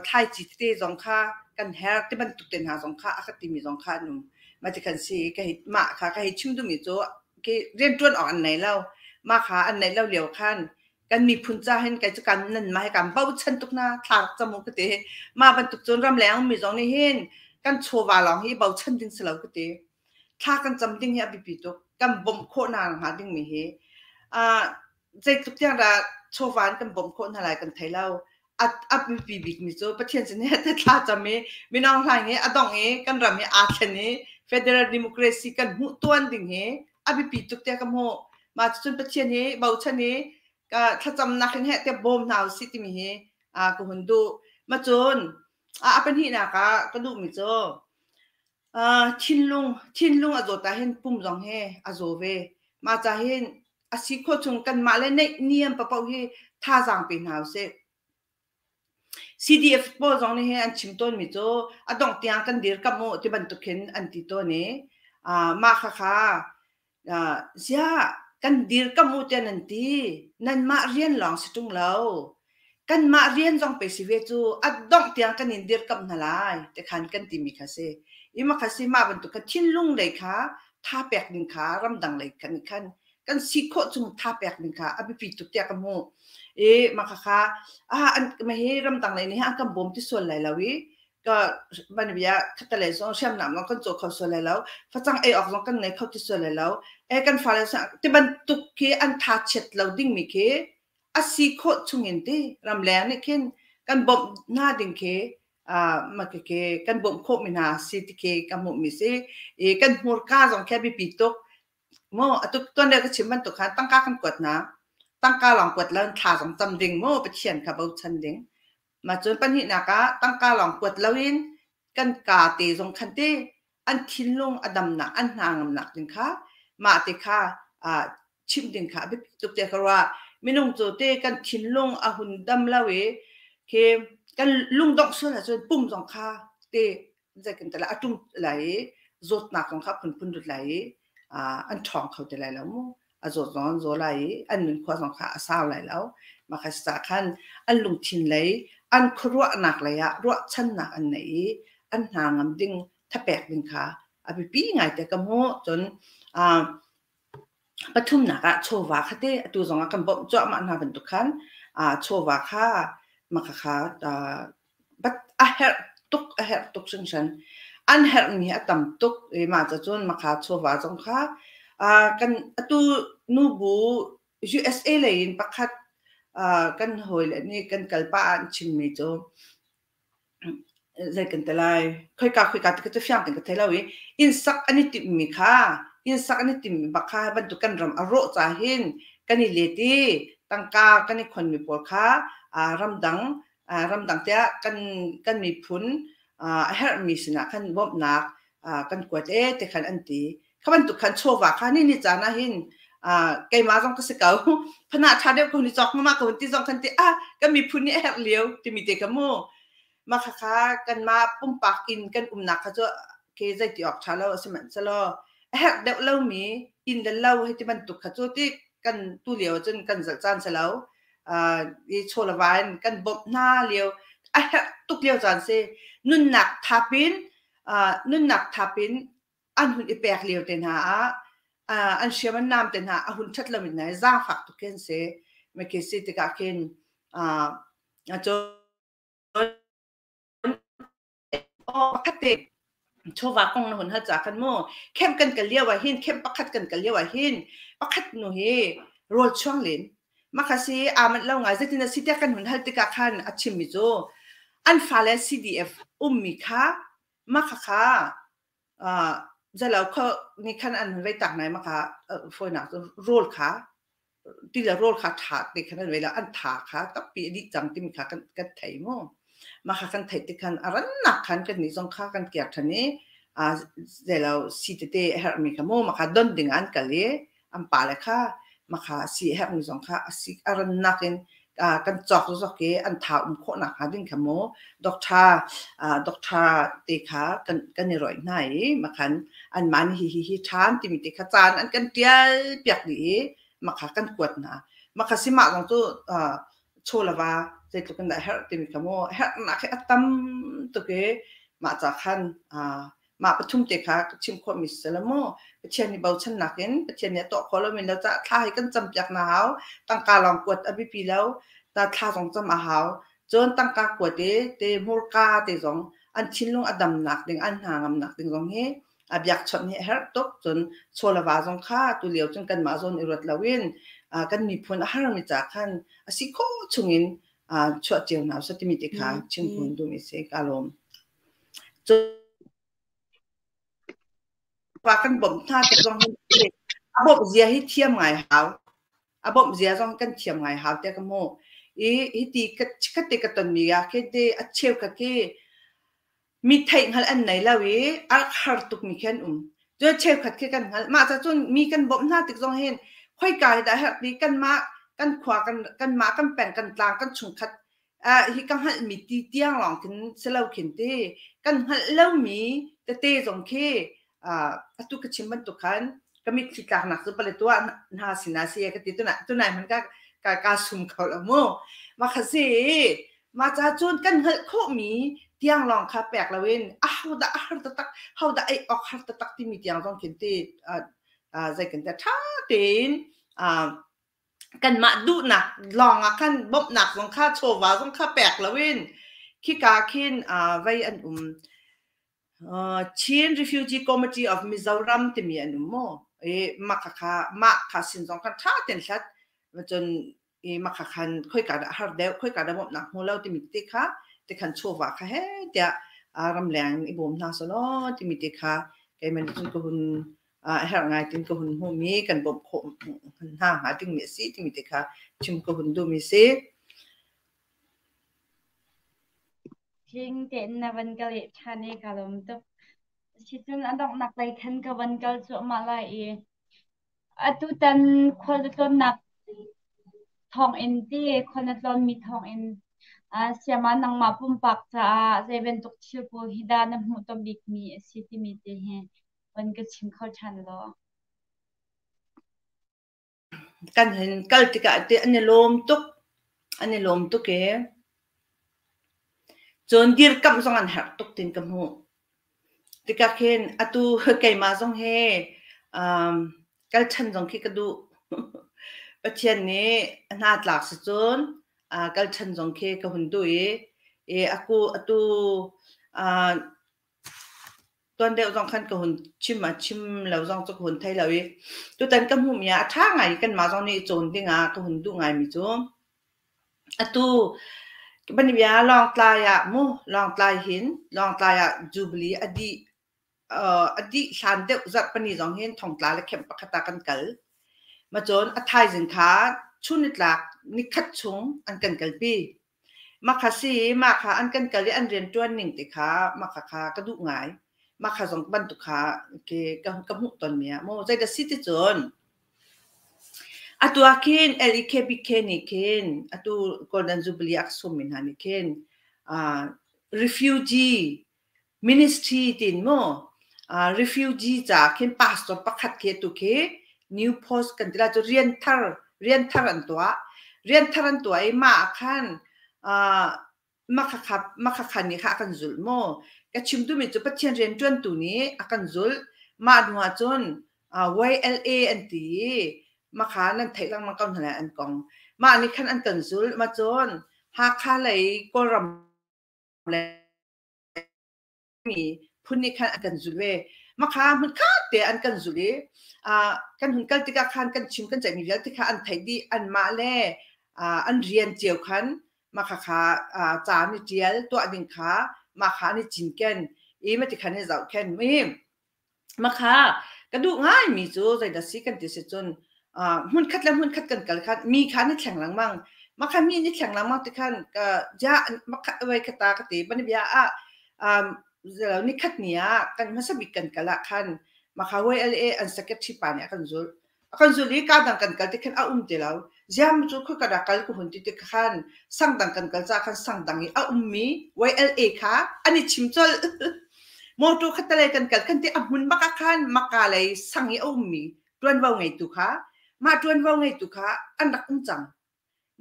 thlaici tete zong kha kan herh ti bantuk te hna zong kha a ka timi zong kha an um. Mah ti khan si ka hei mah kha ka hei chim duhmi cu ke rianṭuan awk an nei lo. Mah kha an neih lo lio khan kan miphun ca hin kei cu kan nan mah hi kan bochan tuk na thla rak cam u ka ti. Mah bantuk cun ramleng ummi zong nih hin kan chawva lawng hi bochan ding si lo ka ti. Thla kan cam ding hi a biapi tuk. Kan bawmh khawh hna hnga dingmi hi zeitluk tiang dah chawva in kan bawmh khawh hna lai kan thei lo. A biapi bikmi cu Pathian sin he thla cam i Min Aung Hlaing hi a dongh i kan ram hi aa thlen i federal democracy kan hmuh tuan ding hi a biapi tuk tiah ka hmuh. Mah cucun Pathian hi bochan i ka thlacamnak in heh tiah bawm hna usih timi hi ka hun duh. Ma cun a pahnihnak ah ka duhmi cu thinlung thinlung a zawt ahhin pum zong hi a zaw ve. Mah ca hin a si khawh chung kanmah le neihniam paoh hi thazaang pe hna usih. CDF pawl zong nih hin an chim tawnmi cu a dongh tiang kan dirkamh u ti bantuk khin an ti tawn i mah khakha ziah kan dirkamh u tiah nan ti nanmah rian lawng si ṭung lo kanmah rian zong pe si ve cu a dongh tiang kan in dirkamh hna lai ti khan kan timi kha si. I mah kha si mah bantuk kha thinlung lei kha tha pek ding kha ramdang lei khan khan kan si khawh chung tha pek ding kha a biapi tuk tiah ka hmuh. I mah khakha ah an hi ramdang lei nih an kan bawm ti sual lai lo i ka van bia khattelei zong hriamnam zong kan caw kho sual lai lo facang ei awk zong kan ngei kho ti sual lai lo e kan fale ti bantuk khi an tha chiat lo dingmi khi a si khawh chungin ti ramleng nih khin kan bawmh hna ding khi mah khikhi kan bawmh khawhmi hna si ti khi ka hmuhmi si i kan hmurka zong khi a biapi tuk mu atu tuan deuh ka chim bantuk khan tangka kan kuat hna tangka lawng kuat lo thla zong cam ding mu Pathian kha bochan ding mah cun pahnihnak ah tangka lawng kuat loin kan ka te zong khan te an thinlung a damnak an hna ngamnak ding kha mah te kha chimh ding kha a biapi tuk tiah ka ruah. Minung cu te kan thinlung a hun dam lo i khi kan lungdongh sual ahcun pum zong kha te zeitin te lai a ṭum lai i zawtnak zong kha phunphun lut lai i an ṭhawng kho te lai lo mu. A zawt zong an zaw lai i an nunkhua zong kha a sau lai lo. Mah kha caah khan an lungthin lei an khuaruahnak lei ah ruahchannak an neih i an hna ngam ding thapek ding kha a biapi ngai te ka hmuh. Cun Pathumnak ah chawva kha te atu zong ah kan bawmh cuahmah hna bantuk khan chawva kha mah khakha a herh tuk a herh tuk hringhran. An herhmi hi a tam tuk i mah cacun makha chawva zong kha kan atu nubu USA lei in pakhat Kan hawile nih kan kal pah ah an chimmi cu zei kan ti lai khoika khoika ti cu fiang tein ka thei lo i inn sak an i timhmi kha inn sak an i timhmi bak kha bantuk kan ram a rawh ca hin kan i let i tangka kan i khonmi pawl kha ramdang ramdang tiah kan kan miphun a herhmi sinah khan bawmhnak kan kuat e ti khan an ti. Kha bantuk khan chawva kha ni ni caan ah hin keimah zong ka si ko phana ṭha deuh ko ni cawk ma ko ti zong khan ti ah kan miphun nih a herh lio timi te kha mu mah khakha kanmah pumpak in kan umnak kha cu ke zei ti awk ṭha lo a sihmanhsehlaw a herh deuh lomi inn le lo hei ti bantuk kha cu ti kan tu lio cun kan zalh caan si lo i chaw le va in kan bawmh hna lio a herh tuk lio caan si. Nunnak thap in nunnak thap in an hun i pek lio te hna ah an hriam an nam te hna a hun ṭhat lo in nai zaangfak tuk khin si. Meki si tikah khin cun pakhat te chawva kong na hun hal ca khan mu camp kan kal lio ah hin camp pakhat kan kal lio ah hin pakhat nu hi rawl chuang len maka si aa manh lo ngai zeitin a si tiah kan hun hal tikah khan a chimmi cu an fale CDF ummi kha maka kha zalo kho ni khan an hun vei tak nai maka foinak rawl kha ti le rawl kha ṭha te khan an vei lo an tha kha tampi a dih cang timi kha kan kan thei mu. Mah kha kan theih tik khan a rannak khan kan nih zong kha kan kiar ṭhan i zeilo si tete a herhmi kha mu mah kha don ding ah an kal i an pale kha mah kha si a herhmi zong kha a si a rannak in kan cawk zok i an tha um khawh nakhnga ding kha mu doctor doctor te kha kan kan i rawih hna i makhan anmah nih hi hi hi ṭhan timi te kha caan an kan ṭial piak dih i makha kan kuat hna. Makha si mah zong cu chaw le va zeitluk in dah herh timi kha mu herhnak hi a tam tuk i mah ca khan mah pathum te kha ka chim khawhmi si la mu. Pathian nih bochannak in Pathian nih a tuah khawh lomi lo caah thla hi kan campiak hna hau. Tangka lawng kuat a biapi lo. Ta thla zong cam a hau. Cun tangka kuat i te hmurka te zong an thinlung a damnak ding an hna ngamnak ding zong hi a biakchawnh hi a herh tuk. Cun chaw le va zong kha tu lio cun kanmah zawn i ruat loin kan miphun a harmi ca khan a si khawh chungin chuah cio hna usih timi te kha chim kun duhmi si. Ka lawm. Cun pa kan bawmh hna tik zong hi a bawmh zia hi thiam ngai hau. A bawmh zia zong kan thiam ngai hau tiah ka hmuh. I hiti chikkhat te ka tonmi ah khin te a cheukhat khi mi theih hngalh an nei lo i a rak har tukmi khi an um. Cun cheukhat khi kan hngalh. Mah ca cun mi kan bawmh hna tik zong hin khoika hi dah herh ti kanmah kan khua kan kanmah kan peng kan tlang kan chungkhat hi ka hngalhmi ti tiang lawng khin si lo khin ti kan hngalh lomi tete zong khi atu ka chim bantuk khan ka mitthli tlaknak cu Paletwa hna sinah si ka ti tunai hman ka ka ka sum kho lo mu ma kha si ma cha cun kan hngalh khawhmi tiang lawng kha pek loin a ho dah a har taktak ho dah ei awk har taktak timi tiang zong khin ti zei kan ta tha tein kanmah duhnak lawng ah khan bawmhnak zong kha chawva zong kha pek loin khika khin vei an um. Chin Refugee Committee of Mizoram timi an um mu. I mah kha mah kha sin zong khan ṭha tein hlat. Cun i mah kha khan khoika dah har deuh, khoika dah bawmhnak hmu lo timi te kha ti khan chawva kha he tiah ramleng i bawm hna selaw timi te kha keimah nih cun ka hun a herh ngai tin ka hun hmuhmi kan bawmh khawh hna hnga dingmi a si timi te kha chim ka hun duhmi si. Tling tein na van ka leh ṭhan i ka lawm tuk. Sicun a donghnak lei khan ka van kal cuahmah lai i atutan khual na tlawnnak thawngin ti khual na tlawnmi thawngin siama nangmah pumpak caah zei bantuk thil pawl hi dah na hmuh ton bikmi a si timi te hi van ka chim kho ṭhan law. Kan hin kal tikah te an i lawm tuk. An i lawm tuk i cun dirkamh zong an herh tuk tin ka hmuh. Tikah khin atu keimah zong hi um, kal ṭhan zong khi ka duh. Pathian nih a hna tlak si cun kal ṭhan zong khi ka hun duh i, i aku atu uh, Tuan deuh zong khan ka hun chim ah chim lo zong cu ka hun thei lo i tutan ka hmuhmi ah a ṭha ngai i kanmah zong nih cawn ding ah ka hun duh ngaimi cu. Atu banbia Lawngtlai ah mu Lawngtlai hin Lawngtlai ah Jubilee a dih a dih hlan deuh zarhpini zong hin thongtla le camp pakhat ah kan kal. Ma cun a thaizing kha chunnitlak nikhat chung an kan kalpi. Mah kha si mah kha an kan kal i an rianṭuan ning te kha mah kha kha ka duh ngai. Mah kha zong bantuk kha ke ka, ka hmuh tonmi ah mu zeidah si ti cun atu ah khin LEKBK nih khin atu Golden Jubilee a ka sawmmi hna nih khin uh, refugee ministry tiin mu refugee ca khin pastor pakhat khi atu khi new post kan ti lai cu rian thar rian thar an tuah rian thar an tuah i mah ah khan makhakha makhakha nih kha a kan zulh mu ka chim duhmi cu Pathian rian ṭuantu nih a kan zulh mah hnu ah cun YLA an ti i makha nan theih lengmang ko hna lai an kong mah nih khan an kan zulh ma cun Hakha lei Kawlram lei mi phun nih khan an kan zulh ve. Makha hmunkhat te an kan zulh i kan hun kal tikah khan kan chim kan ceihmi vialte kha an theih dih anmah le an rian cio khan makha kha ca an i ṭial tuah ding kha mah kha an i cinken i mati khan i zohkhenh mi Makha ka duh ngaimi cu zeidah si kan ti si cun hmunkhat le hmunkhat kan kal khan mi kha an i thleng lengmang. Makha mi an i thleng lengmang ti khan ka ja makha wei khata ka ti banbia ah um, nikhat ni ah kan hmasa bik kan kal ah khan makha YLA an secretary pa nih a kan zulh. A kan zulh i kaa dang kan kal ti khan a um ti lo. Ziam cu khoi dah kal ka hun ti tik khan sang dang kan kal ca khan sang dang i a ummi YLA kha an i chim colh. Motor kha talei kan kal khan ti a hmun bak ah khan maka lei sang i a ummi ṭuanvo ngeitu kha mah ṭuanvo ngeitu kha an rak um cang.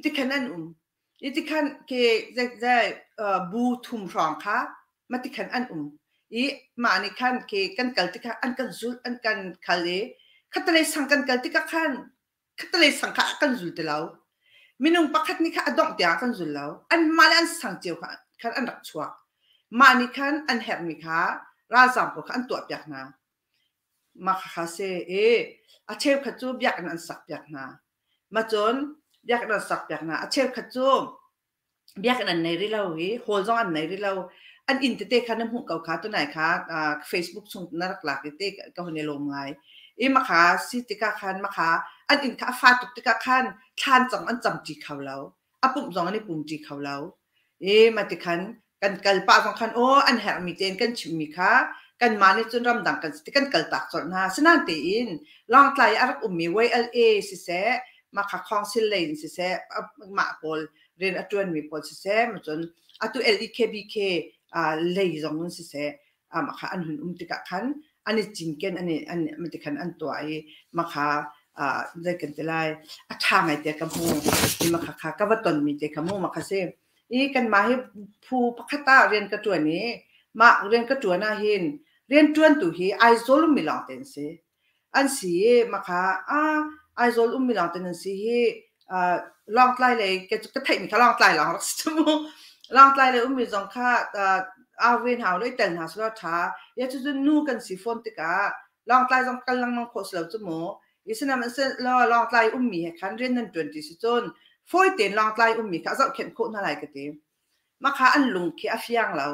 Tikhan an um. I tikhan ke zeizei bu thum hrawng kha ma tikhan an um. I mah nih khan ke kan kal tikah an kan zulh an kan khal i khatalei sang kan kal tikah khan khatalei sang kha a kan zul ti lo. Minung pakhat nih kha a dongh tiang a kan zul lo. Anmah le an sang cio kha khan an rak chuak. Mah nih khan an herhmi kha ralzaam pawl kha an tuahpiak hna. Mah kha si i a cheukhat cu biakinn an sakpiak hna. Macun biakinn an sakpiak hna. A cheukhat cu biakinn an nei rih lo i hall zong an nei rih lo. An inn tete kha na hmuh ko kha tunai kha Facebook chung na rak lak i te ka hun i lawm ngai. I makha si tikah khan makha an inn kha a fa tuk tikah khan thlan zong an camṭi kho lo. A pumh zong an i pumṭi kho lo. I mah tikhan kan kal pah zong khan aw an herhmi tein kan chimmi kha kanmah nih cun ramdang kan si kan kaltak colh hna. Asinain tein Lawngtlai i a rak ummi YLA siseh, Makha Council lei in siseh, mah pawl rian a ṭuanmi pawl siseh, cun atu LEKBK lei zong in siseh, mah kha an hun um tikah khan an i cinken an i an ti khan an tuah i mah kha zei kan ti lai a ṭha ngai te ka hmu i mah kha kha ka va tonmi te kha mu mah kha si i kanmah hi phu pakhat ah rian ka ṭuan i mah rian ka ṭuan ah hin rian ṭuantu hi Aizawl ummi lawng te an si. An si i makha ah Aizawl ummi lawng te nan si hi Lawngtlai lei ka ka theihmi kha Lawngtlai lawng rak si cu mu. Lawngtlai lei ummi zong kha au ve hna u i tel hna selaw ṭha. Ya cucu nu kan si fawn tikah Lawngtlai zong kal lengmang khawh si lo cu mu. Sihmanhsehlaw Lawngtlai ummi he khan rian nan ṭuan ṭi si cun fawi tein Lawngtlai ummi kha a zohkhenh khawh hna lai ka ti. Mah kha an lung khi a fiang lo.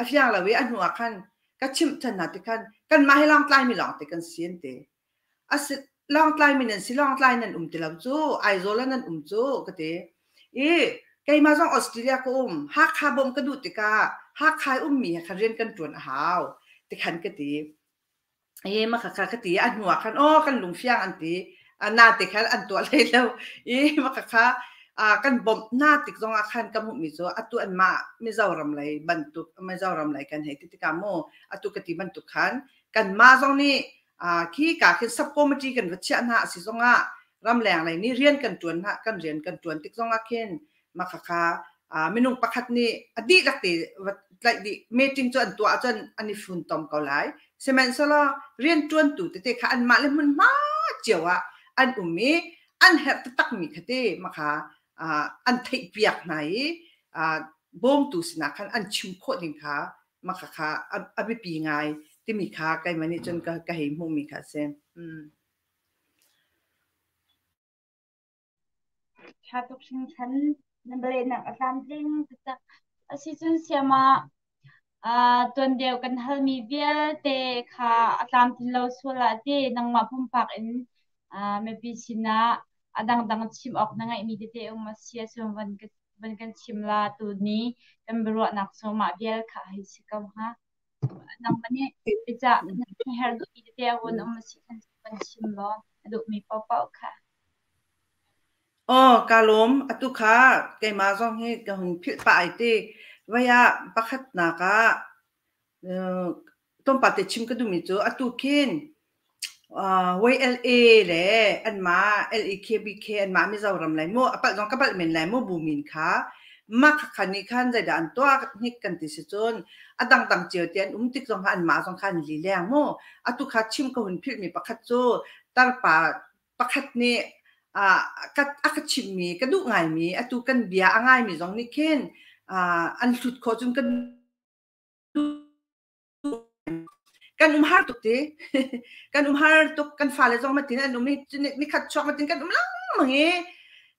A fiang lo i a hnu ah khan ka chimh ṭhan hna ti khan kanmah hi Lawngtlai mi lawngte kan si an ti. A si Lawngtlai mi nan si Lawngtlai nan um ti lo cu Aizawl ah nan um cu ka ti. I keimah zong Australia ka um Hakha bawmh ka duh tikah Hakha i ummi he khan rian kan ṭuan a hau tikhan ka ti. Hi ma kha ka ti a hnu ah khan aw kan lungfiang an ti na te khan an tuah hlei lo i ma kha kha kan bawmh na tik zong ah khan ka hmuhmi cu atu an mah Mizoram lei bantuk Mizoram lei kan hei ti tikah mu atu ka ti bantuk khan kanmah zong nih khi ka khin sub committee kan va chiah hna a si zong ah ramleng lei nih rian kan tuan hna kan rian kan tuan tik zong ah khin mah khakha minung pakhat nih a dihlak te va tlaih dih meeting cu an tuah ahcun an i funtom ko lai sihmanhsehlaw rianṭuantu tete kha anmah le hmunhma cio ah an um i an herh taktakmi kha te mah kha an theihpiak hna i bawmtu sinah khan an chim khawh ding kha mah khakha a biapi ngai timi kha keimah nih cun ka hei hmuhmi kha a si. Ṭha tuk hringhran. Na bialehnak a tlamtling taktak. Asicun sayama, tuan deuh kan halmi vialte kha a tlamtlin lo sual ah ti nangmah pumpak in mipi sinah a dangdang chim awk na ngeihmi tete um a si ahcun van kan chim la tuni kan biaruahnak cu mah vial kha hei si ko hnga. Nangmah nih biacah na herh duhmi tete a vun um a si khan van chim law na duhmi paohpaoh kha. Aw, kaa lawm. Atu kha keimah zong hi ka hun philh pah ai ti. Voi ah pakhatnak ah tlawmpal te chim ka duhmi cu atu khin YLA le anmah LEKBK anmah Mizoram lai mu a palh zong ka palh men lai mu bu min kha mah khakha nih khan zeidah an tuah hnik kan ti si cun a dangdang cio te an um tik zong kha anmah zong kha an li leng mu. Atu kha chim ka hun philhmi pakhat cu tarpa pakhat nih a ka chimhmi ka duh ngaimi atu kan bia a ngaimi zong nih khin an hlut khawh cun kan kan um har tuk ti kan um har tuk kan fale zong matin an um i nikhat chuak matin kan um lengmang i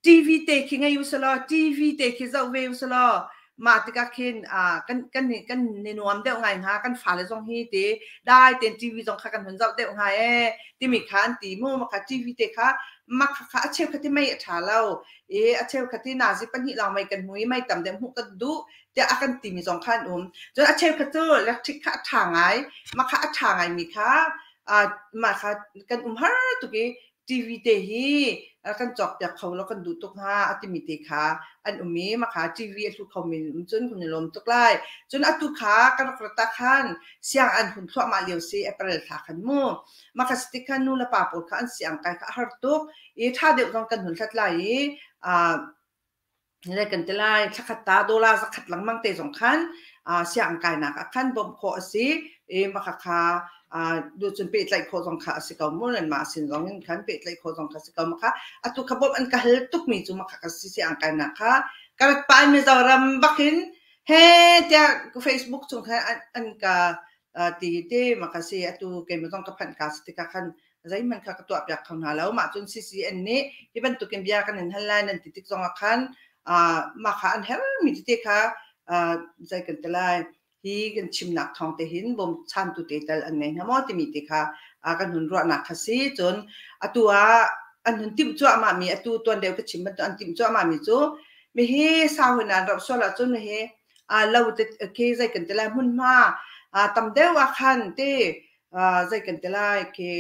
TV te khi ngei usalaw TV te khi zoh ve usalaw mah tikah khin kan kan kan ni nuam deuh ngai hnga kan fale zong hi ti dai ten TV zong kha kan hun zoh deuh hnga e timi kha an ti mu ma kha TV te kha ma kha kha a cheu kha ti mei a tha lo i a cheu kha ti nazi pahnih lawng mei kan hmu i mei tam deuh hmuh kan duh tiah a kan timi zong kha an um cun a cheu kha cu electric kha a tha ngai ma kha a tha ngai mi kha mah kha kan um har tuk i TV te hi kan cawkpiak kho law kan duh tuk hnga a timi te kha an um i makha TV a hlu khomi um cun kan i lawm tuk lai. Cun atu kha ka rak rat ah khan siang an hun thluahmah lio si April thla khan mu. Makha si tik khan nu le pa pawl kha an siang kai kha a har tuk i ṭha deuh zong kan hun hlat lai i le kan ti lai thlakhat ta dollar zakhat lengmang te zong khan siang kainak ah khan bawmh khawh a si i maka kha duh cun pehtlaih khawh zong kha a si ko mu nan mah sin zong in khan pehtlaih khawh zong kha si ko maka atu kha bawmh an ka hal tuk mi cu maka ka si siang kainak kha ka rat pa Mizoram bakin he tiah Facebook chung khan an ka ti te maka si atu keimah zong ka phanh ka si tikah khan zeihmanh kha ka tuahpiak kho hna lo. Mah cun CCN nih hi bantukin bia kan in hal lai nan ti tik zongah khan mah kha an hermi tete kha zei kan ti lai hi kan chimnak thawng te hin bawmchantu te tal an ngei hna maw timi te kha kan hun ruahnak kha si. Cun atu ah an hun timh cuahmah mi atu tuan deuh ka chim bantuk an timh cuahmah mi cu mihi sau hin an rauh sual ahcun mihi lo te khi zei kan ti lai hmunhma tam deuh ah khan te zei kan ti lai khi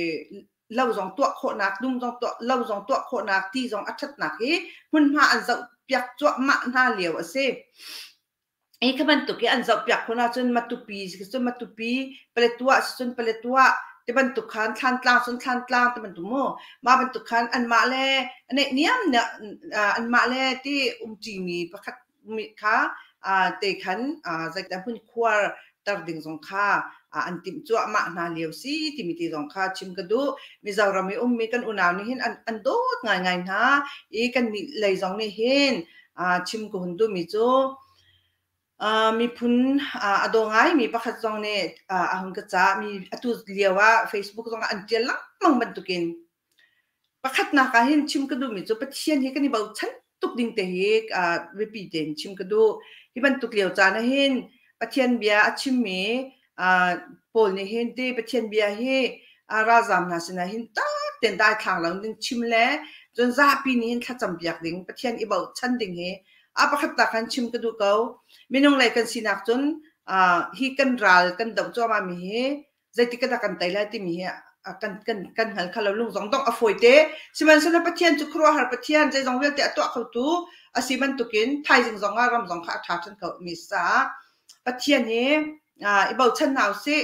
lo zong tuah khawhnak dum zong tuah lo zong tuah khawhnak ti zong a ṭhatnak hi hmunhma an zoh piak cuahmah hna lio a si. Hi kha bantuk i an zoh piak khun ahcun Matupi cun Matupi, Paletwa cun Paletwa ti bantuk khan Thlantlang cun Thlantlang ti bantuk mu mah bantuk khan anmah le neihniam anmah le ti umṭimi pakhat kha te khan zeidah hmun khuar ter ding zong kha an timh cuahmah hna lio si timi ti zong kha chim ka duh. Mizoram i ummi kan unau nih hin an dawt ngaingai hna i kan nih lei zong nih hin chim ka hun duhmi cu miphun a daw ngaimi pakhat zong nih a hun ka cah mi atu lio ah Facebook zong ah an ṭial lengmang bantukin Pakhatnak ah hin chim ka duhmi cu Pathian hi kan i bochan tuk ding te hi biapi tein chim ka duh. Hi bantuk lio caan ah hin Pathian bia a chimmi pawl nih hin ti Pathian bia hi ralzaam hna sinah hin tak tein daithlang lo ding chim le cun zapi nih hin thlacam piak ding Pathian i bochan ding hi a pakhatnak khan chim ka duh ko. Minung lei kan sinak cun hi kan ral kan doh cuahmah mi hi zeitik dah kan tei lai timi hi kan kan kan hngal kha lo lung zong dongh a fawi te. Sihmanhsehlaw Pathian cu khuaruahhar Pathian zeizong vialte a tuah khotu a si bantukin thaizing zong ah ram zong kha a ṭha ṭhan kho mi caah Pathian hi i bochan hna usih.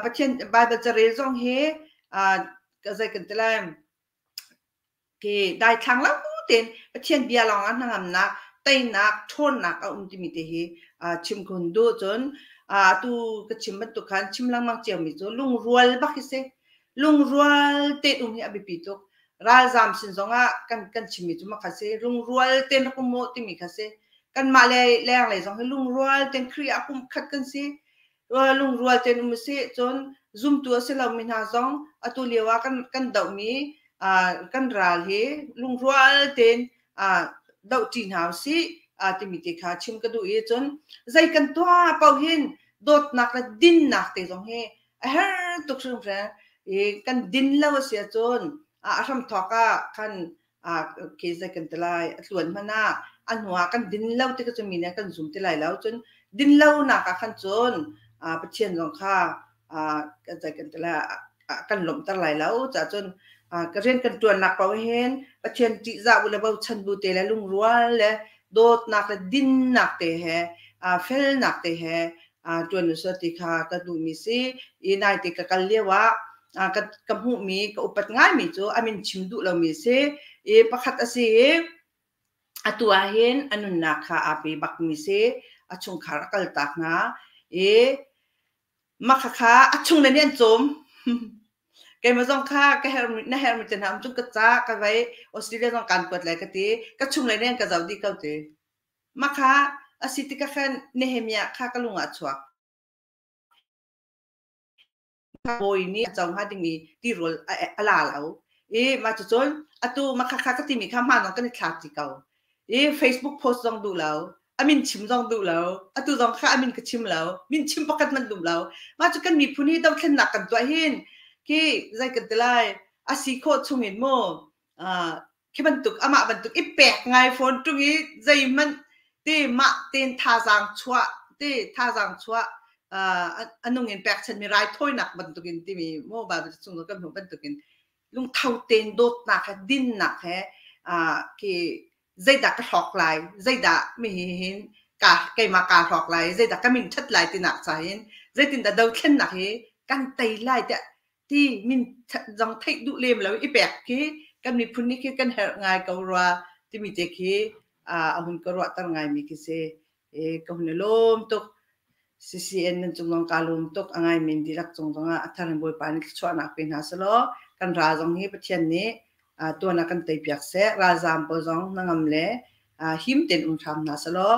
Pathian Bible carel zong hi zei kan ti lai Ke daithlang lo tein Pathian bia lawng ah hnangamnak, teinak, ṭhawnnak a um timi te hi chim ka hun duh. Cun atu ka chim bantuk khan chim lengmang ciomi cu lungrual bak hi si. Lungrual tein um hi a biapi tuk. Ralzaam sin zongah kan kan chimmi cu makha si. Lungrual tein rak um u timi kha si. Kanmah le lenglei zong hi lungrual tein Khrih ah pumkhat kan si. Lungrual tein um usih. Cun zumtu a si lomi hna zong atu lio ah kan kan dohmi kan ral hi lungrual tein dohṭi hna usih. Timi te kha chim ka duh i cun zei kan tuah paoh hin dawtnak le dinnak te zong hi a her tuk hringhran i kan din lo a si ahcun a hramthawk ah khan khi zei kan ti lai, a tluan hmanh ah a hnu ah kan din lo ti cu mi nih kan zum ti lai lo. Cun din lo nak ah khan cun Pathian zong kha zei kan ti lai, kan lawmhter lai lo. Caah cun ka rian kan ṭuannak paoh hin Pathian ṭihzah bu le bochan bu te le lungrual le dawtnak le dinnak te he, felnak te he ṭuan usih ti kha ka duhmi si. I naite ka kal lio ah ka, ka hmuhmi ka upat ngaimi cu a min chim duh lomi si. I pakhat a si i atu ah hin a nunnak kha aa pe bakmi si. A chungkhar a kaltak hna i mah khakha a chung le nih an cawm. Keimah zong kha ka herhmi na herhmi te hna um cun ka ca ka vei Australia zong kaan kuat lai ka ti. Ka chung le nih an ka zoh dih ko ti. Mah kha a si tikah khan Nehemiah kha ka lung ah a chuak. Bawi nih a co hnga dingmi tirawl a la lo. I mah cucun atu mah khakha ka timi kha hmaan zong kan i thlak ti ko. I Facebook post zong duh lo. A min chim zong duh lo. Atu zong kha a min ka chim lo. Min chim pakhat hmanh duh lo. Mah cu kan miphun hi dothlennak kan tuah hin khi zei kan ti lai, a si khawh chung in mu khi bantuk amah bantuk i pek ngai fawn ṭung i zeihmanh ti mah tein thazaang chuah ti thazaang chuah a nung in pekchanmi raithawinak bantukin timi mu Bible chung kan hmuh bantukin lungtho tein dawtnak he dinnak he khi zeidah ka hlawk lai, zeidah mi hin ka keimah kaa hlawk lai, zeidah ka min ṭhat lai tinak ca hin zeitindah dothlennak hi kan tei lai tiah ti min zong theih duh lem lo i pek khi kan miphun nih khi kan herh ngai ko rua timi te khi a hun ka ruahter ngaimi khi si. E ka hun i lawm tuk. CCN nan cung zong kaa lawm tuk. A ngai min dihlak cung zongah a thar in Bawipa nih thluachuahnak pe hna selaw kan ral zong hi Pathian nih tuan ah kan tei piak seh. Ralzaam pawl zong hnangam le him tein um hram hna selaw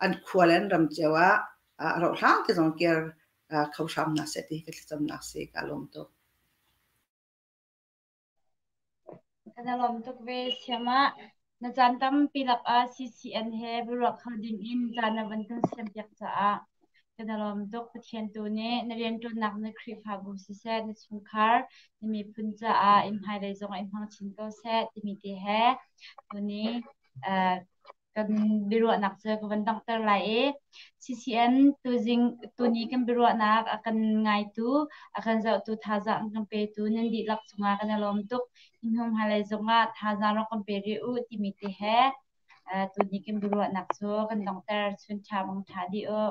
an khua le an ram cio ah a rauh hlang te zong kir kho hram hna seh ti ka thlacamnak si. Kaa lawm tuk. Kan i lawm tuk ve siamah. Na caan tampi lakah CCN he biaruah kho ding in caan na van kan siampiak caah kan i lawm tuk. Pathian tu nih na rianṭuannak na Khrihfabu siseh, na chungkhar, na miphun caah in hmailei zongah in hmang chin ko seh timi te he tuni kan biaruahnak cu ka van donghter lai i CCN tuzing tuni kan biaruahnak a kan ngaitu a kan zohtu thazaang an kan petu nan dihlak cungah kan i lawm tuk. Hi hnu hmailei zongah thazaang rak kan pe rih u timi te he tuni kan biaruahnak cu kan donghter. Chun ṭha mang ṭha dih u.